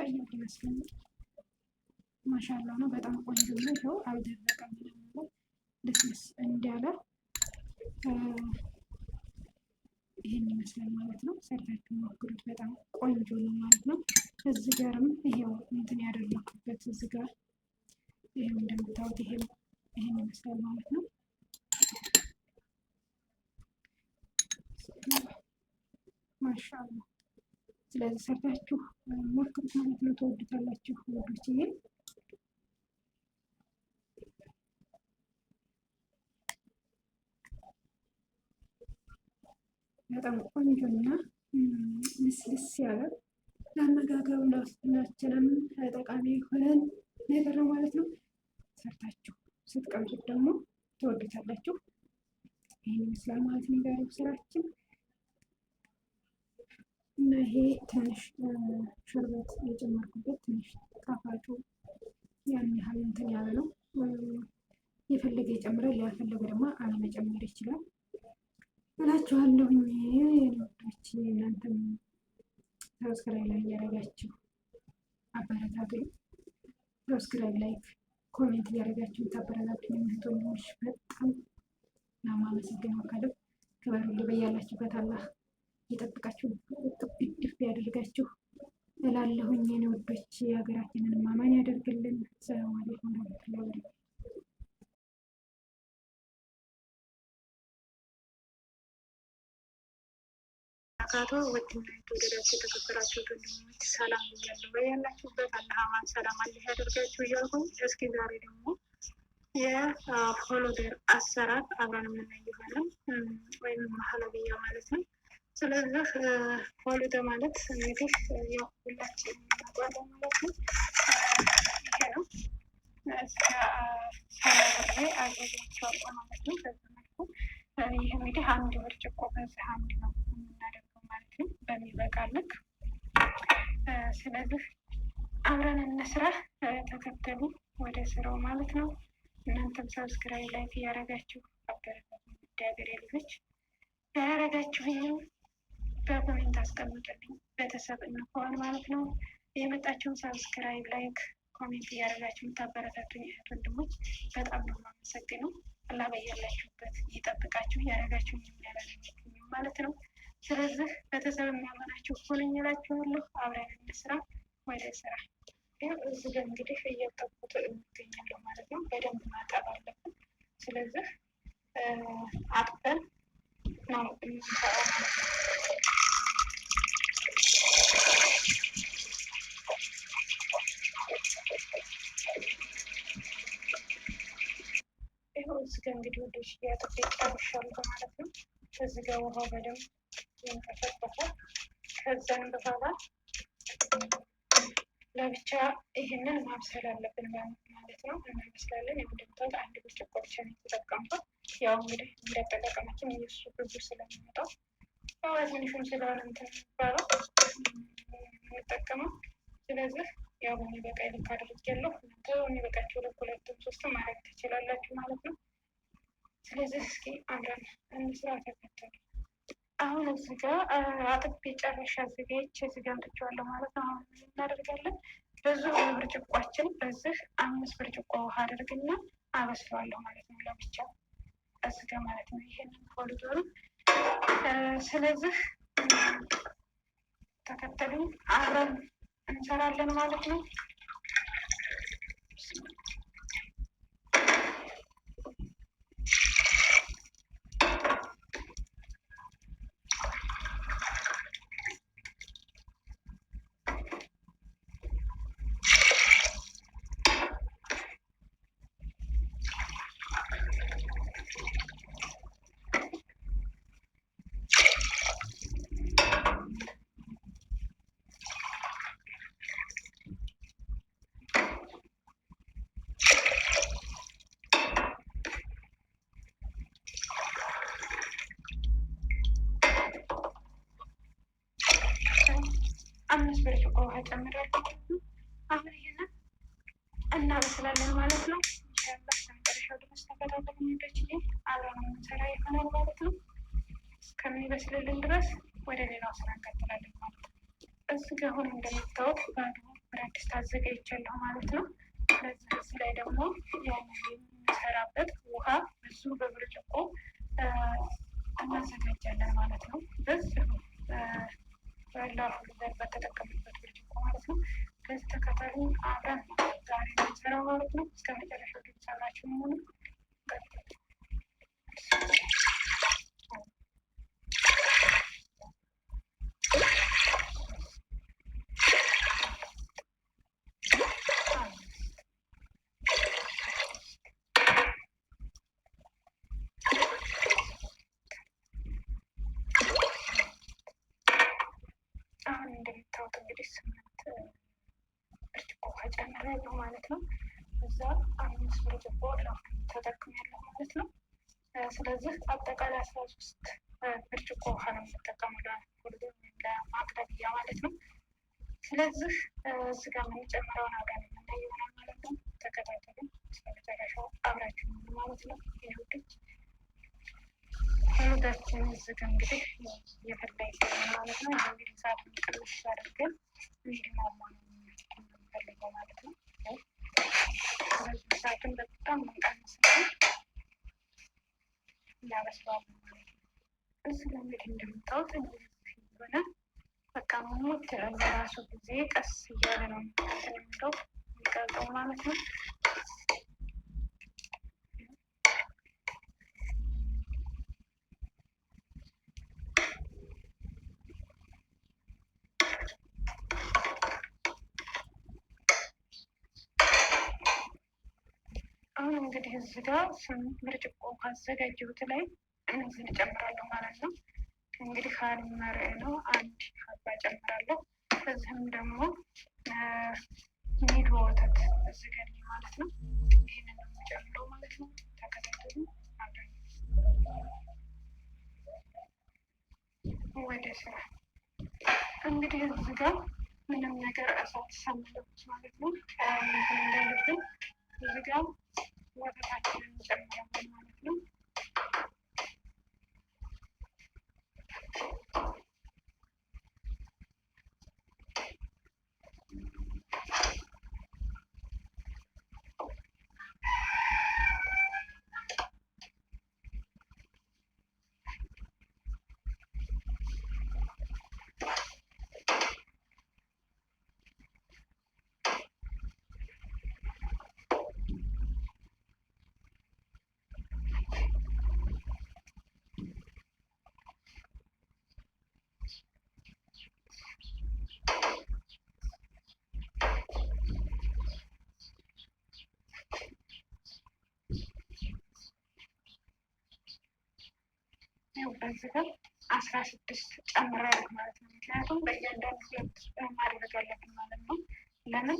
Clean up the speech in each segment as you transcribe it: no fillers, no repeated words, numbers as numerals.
ጠይቅ ይመስለኛል። ማሻላ ነው። በጣም ቆንጆ ነው። ይኸው አልደረቀም፣ ልስልስ እንዳለ ይህን ይመስላል ማለት ነው። ሰርታችሁ ሞክሩት። በጣም ቆንጆ ነው ማለት ነው። እዚህ ጋርም ይሄው እንትን ያደረኩበት እዚህ ጋር ይሄው እንደምታዩት ይሄን ይመስላል ማለት ነው። ማሻአላ። ስለዚህ ሰርታችሁ ሞክሩት ማለት ነው። ትወዱታላችሁ ውዶችዬ። በጣም ቆንጆና ልስልስ ያለ ለአመጋገብ ለውስጥናችንም ጠቃሚ የሆነን ነገር ነው ማለት ነው። ሰርታችሁ ስትቀምሱት ደግሞ ትወዱታላችሁ። ይህን ይመስላል ማለት ነው የዛሬው ስራችን እና ይሄ ትንሽ ሸርበት የጨመርኩበት ትንሽ ጣፋጩ ያን ያህል እንትን ያለ ነው። የፈለገ ይጨምራል፣ ያልፈለገ ደግሞ አለመጨመር ይችላል እላችኋለሁኝ። ውዶች እናንተም subscribe ላይ እያደረጋችሁ አበረታቱኝ። Subscribe፣ like፣ comment እያደረጋችሁ የምታበረታቱኝ እህት ወንድሞች በጣም ነው የማመሰግነው። ከልብ ክበሩልኝ። በያላችሁበት አላህ እየጠብቃችሁ እጥፍ ያደርጋችሁ እላለሁኝ። የኔ ውዶች የሀገራችንን ማማን ያደርግልን። ሰላም አለይኩም ወረህመቱላሂ ወበረካቱህ። አካቶ ውድና የተወደዳችሁ የተከበራችሁ ወንድሞች ሰላም ብያለሁ። በያላችሁበት አላህ አማን ሰላም አላህ ያደርጋችሁ እያልኩኝ እስኪ ዛሬ ደግሞ የፎሎደር አሰራር አብረን የምናይ ይሆናል፣ ወይም ማህለብያ ማለት ነው። ስለዚህ ፎሎደር ማለት እንግዲህ ያው ሁላችንም እናውቀዋለን ማለት ነው። ይሄ ነው እዚጋ ሰናብሬ አዘጋጅቼዋለሁ ማለት ነው። በዚህ መልኩ ይህ እንግዲህ አንድ ብርጭቆ በዚህ አንድ ነው የምናደርገው ማለት ነው፣ በሚበቃ ልክ። ስለዚህ አብረን እንስራ፣ ተከተሉ ወደ ስራው ማለት ነው። እናንተም subscribe like እያደረጋችሁ አበረታቱ። ውድ ሀገሬ ልጆች ያላረጋችሁኝም በ comment አስቀምጡልኝ፣ ቤተሰብ እንሆን ማለት ነው። የመጣችሁን subscribe like comment እያደረጋችሁ የምታበረታቱኝ እህት ወንድሞች በጣም ነው የማመሰግነው። አላህ በያላችሁበት ይጠብቃችሁ፣ ያደረጋችሁኝም ያላረጋችሁኝም ማለት ነው። ስለዚህ ቤተሰብ የሚያመናችሁ ሁኑኝ እላችኋለሁ። አብረን እንስራ፣ ወደ ስራ። ያው እዚህ ጋር እንግዲህ እያጠብኩት እንገኛለሁ ማለት ነው። በደንብ ማጠብ አለብን። ስለዚህ አጥበን ነው የምንሰራው ማለት ነው። ይኸው እዚህ ጋር እንግዲህ ውዶች እያጥቤ ጨርሻለሁ ማለት ነው። እዚህ ጋር ውሃው በደንብ ይንፈሰፈሳል። ከዛን በኋላ ለብቻ ይህንን ማብሰል አለብን ማለት ነው። እናበስላለን። ያው እንደምታዩት አንድ ብርጭቆ ብቻ ነው የተጠቀምኩት። ያው እንግዲህ እንዳጠቃቀማችን የእሱ ብዙ ስለሚመጣው ያው ትንሹም ስለሆነ እንትን የሚባለው የምንጠቀመው። ስለዚህ ያው በሚበቃ ልክ አድርጌያለሁ። እናንተ በሚበቃችሁ ልክ ሁለትም ሶስትም ማድረግ ትችላላችሁ ማለት ነው። ስለዚህ እስኪ አብረን እንስራ፣ ተከተሉ። አሁን እዚህ ጋር አጥቤ ጨርሼ አዘጋጅቼ እዚህ ጋር አምጥቼዋለሁ ማለት ነው። አሁን ምን እናደርጋለን? በዚሁ ብርጭቋችን በዚህ 5 ብርጭቆ ውሃ አድርግና አበስለዋለሁ ማለት ነው። ለብቻ እዚህ ጋር ማለት ነው። ይሄንን ፎልዶሩ ስለዚህ ተከተሉኝ፣ አብረን እንሰራለን ማለት ነው። አምስት ብርጭቆ ውሃ ጨምሬያለሁ። አሁን ይሄንን እናበስላለን ማለት ነው። ኢንሻአላህ እስከመጨረሻው ድረስ ተከታተሉ ውዶችዬ፣ አብረን የምንሰራ ይሆናል ማለት ነው። እስከሚበስልልን ድረስ ወደ ሌላው ስራ እንቀጥላለን ማለት ነው። እዚህ ጋር አሁን እንደምታዩት ባዶ ብረት ድስት አዘጋጅቻለሁ ማለት ነው። ስለዚህ እዚህ ላይ ደግሞ የምንሰራበት ውሃ ብዙ በብርጭቆ እናዘጋጃለን ማለት ነው። በዚሁ ላሁሉ በተጠቀምበት ብርጭቆ ማለት ነው። ስለዚህ ተከተሉ፣ አብረን ዛሬ የምንሰራው ማለት ነው። እስከ መጨረሻው ድረስ አብራችሁ መሆኑ። አሁን እንደምታዩት እንግዲህ 8 ብርጭቆ ውሃ ጨምሬያለሁ ማለት ነው። እዛ 5 ብርጭቆ ተጠቅሜያለሁ ማለት ነው። ስለዚህ አጠቃላይ 13 ብርጭቆ ውሃ ነው የምጠቀመው ለማቅረቢያ ማለት ነው። ስለዚህ እዚህ ጋር የምንጨምረውን አብረን የምናይ ይሆናል ማለት ነው። ተከታተሉ እስከ መጨረሻው አብራችሁ ማለት ነው። ይሁድች ሩዛችን እዚህ ጋር እንግዲህ እየፈላ ይገኛል ማለት ነው። እንግዲህ እሳቱን ቅንስ አድርገን እንዲሟሟ ነው የምንፈልገው ማለት ነው። ስለዚህ እሳቱን በጣም እንቀንስና እናበስለዋለን ማለት ነው። እዚህ ጋር እንግዲህ እንደምታዩት እንደዚህ የሆነ በቃ ሞት ይላል በራሱ ጊዜ ቀስ እያለ ነው የሚለው የሚቀልጠው ማለት ነው። አሁን እንግዲህ እዚህ ጋር 8 ብርጭቆ ካዘጋጀሁት ላይ እነዚህን እጨምራለሁ ማለት ነው። እንግዲህ ሀሊብ መርዕ ነው፣ 1 ሀባ እጨምራለሁ። እዚህም ደግሞ ኒዶ ወተት እዚህ ጋር ማለት ነው። ይህንን ነው የምጨምረው ማለት ነው። ተከታተሉ አብረን ወደ ስራ። እንግዲህ እዚህ ጋር ምንም ነገር እሳት ሳንለኩስ ማለት ነው እንትን እንዳይልብን እዚህ ጋር ወተታችንን እንጨምራለን ማለት ነው። በዚህ ጋር 16 ጨምሬያለሁ ማለት ነው። ምክንያቱም በእያንዳንዱ 2 ማድረግ አለብን ማለት ነው። ለምን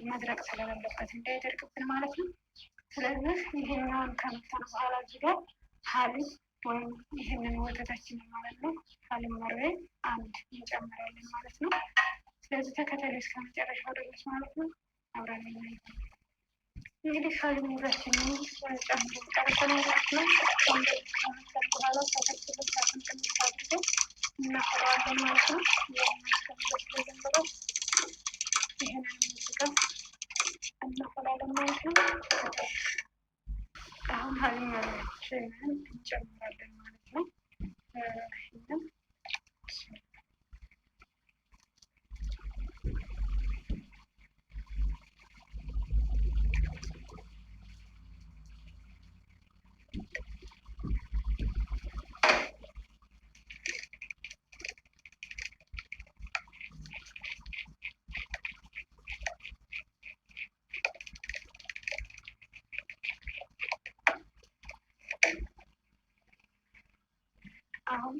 መድረቅ ስለሌለበት እንዳይደርቅብን ማለት ነው። ስለዚህ ይሄኛውን ከመታን በኋላ እዚህ ጋር ሀሊብ ወይም ይህንን ወተታችንን ማለት ነው ሀሊብ መርዌ 1 እንጨምራለን ማለት ነው። ስለዚህ ተከታዩ እስከ መጨረሻው ድረስ ማለት ነው። አብረን እናያለን። እንግዲህ ሀሊብ መርዌያችንን ጨምረን ጨርሰናል ማለት ነው። ከመታን በኋላ ተከትለን እሳቱን ቅንስ አድርገን እናፈላዋለን ማለት ነው። እስከሚበስልልን ድረስ ይህንን እዚህ ጋር እናፈላለን ማለት ነው። አሁን ሀሊብ መርዌያችንን እንጨምራለን ማለት ነው። ይህንን አሁን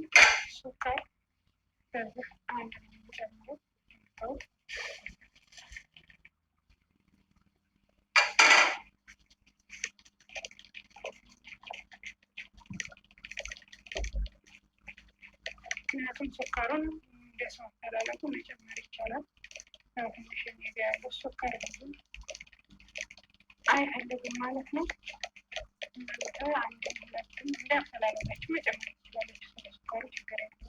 ሱካር በዚህ 1 ነው የምንጨምረው። እንደምታዩት ምክንያቱም ሱካሩን እንደ ሰው አፈላለጉ መጨመር ይቻላል። ያው ትንሽ እኔ ጋ ያለው ሱካር ብዙ አይፈልግም ማለት ነው። እናንተ 1 2 እንደ አፈላለጋችሁ መጨመር ትችላላችሁ። ስለ ሱካሩ ችግር የለውም።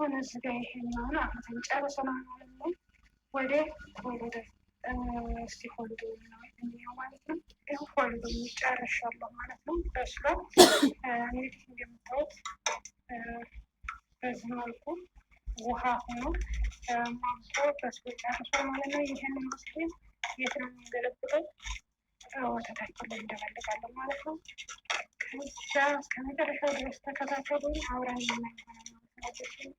አሁን እዚህ ጋር ይሄኛውን አፍልተን ጨርሰናል ማለት ነው። ወደ ሆልዶ እስቲ ሆልዶ ነው ማለት ነው። ይኸው ሆልዶ ጨርሻለሁ ማለት ነው። በስሏል። እንግዲህ እንደምታዩት በዚህ መልኩ ውሃ ሆኖ ሟምቶ በስሎ ጨርሷል ማለት ነው። ይህንን ወስደን የት ነው የምንገለብጠው? ወተታችን ላይ እንደበልቃለን ማለት ነው። ከዛ እስከ መጨረሻው ድረስ ተከታተሉኝ። አብረን የምናየው ማለት ነው።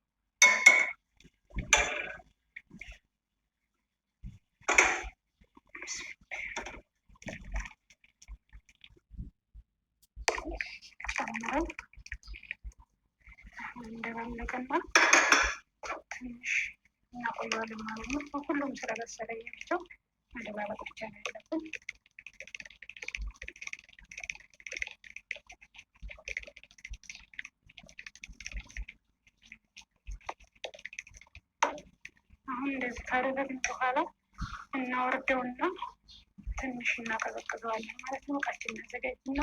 ጨምረን እንደባለቀና ትንሽ እናቆየዋለን ማለት ነው። ሁሉም ስለበሰለ ብቻው መደባለቅ ብቻ ነው ያለብን። አሁን እንደዚህ ካደረግን በኋላ እናወርደውና ትንሽ እናቀዘቅዘዋለን ማለት ነው። እቃችን እናዘጋጅና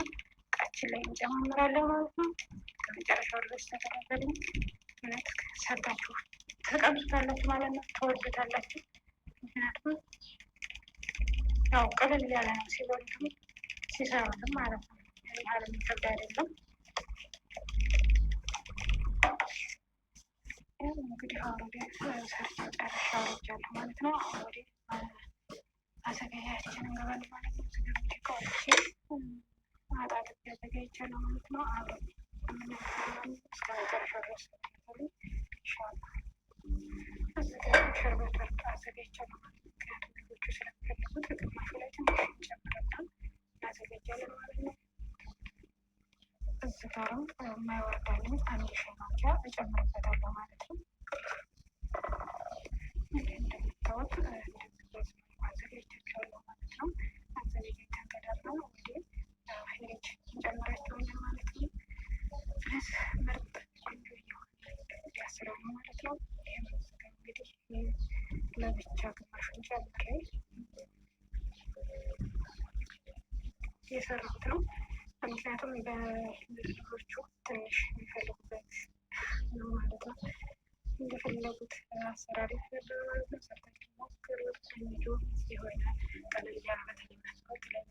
እቃችን ላይ እንጨማምራለን ማለት ነው። ከመጨረሻው ድረስ ተከታተሉኝ። እውነት ሰርታችሁ ተቀምሱታላችሁ ማለት ነው። ትወዱታላችሁ። ምክንያቱም ያው ቀለል ያለ ነው ሲበሉትም ሲሰሩትም ማለት ነው። ያህል የሚከብድ አይደለም። እንግዲህ አውርዴ ሰርቼ ጨርሼ አውርጃለሁ ማለት ነው። አሁን ወደ አዘገጃጀታችን እንገባለን ማለት ነው። ስጋ እቃዎቼ አጣጥቤ አዘጋጅቻለሁ ማለት ነው። አብረን የምናየው እስከ መጨረሻው ድረስ ተከታተሉኝ ኢንሻአላህ። እዚህ ጋር ሸርበት ወርቅ አዘጋጅቻለሁ ማለት ነው። ምክንያቱም ልጆቹ ስለሚፈልጉት ግማሹ ላይ ትንሽ እንጨምርና እናዘጋጃለን ማለት ነው። እዚህ ጋርም የማይወርዳልኝ አንድ ሻይ ማንኪያ እጨምርበታለሁ ማለት ነው። እንዲህ እንደምታዩት እንደዚህ በዚህ መልኩ አዘጋጅቻቸዋለሁ ማለት ነው። አዘጋጅተን ከዳርነው ወደ ፍሪጅ እንጨምራቸዋለን ማለት ነው። ስለዚህ ምርጥ ቆንጆ የሆነ ስራ ነው ማለት ነው። ይህም እንግዲህ ለብቻ ግማሹን ጨምሬ የሰራሁት ነው። ምክንያቱም በልጆቹ ትንሽ የሚፈልጉበት ነው ማለት ነው። እንደፈለጉት አሰራር ይፈልጋሉ ማለት ነው። ሰርታችሁ ሞክሩት። ቆንጆ የሆነ ቀለል ያለ በተለይ መስታወት ላይ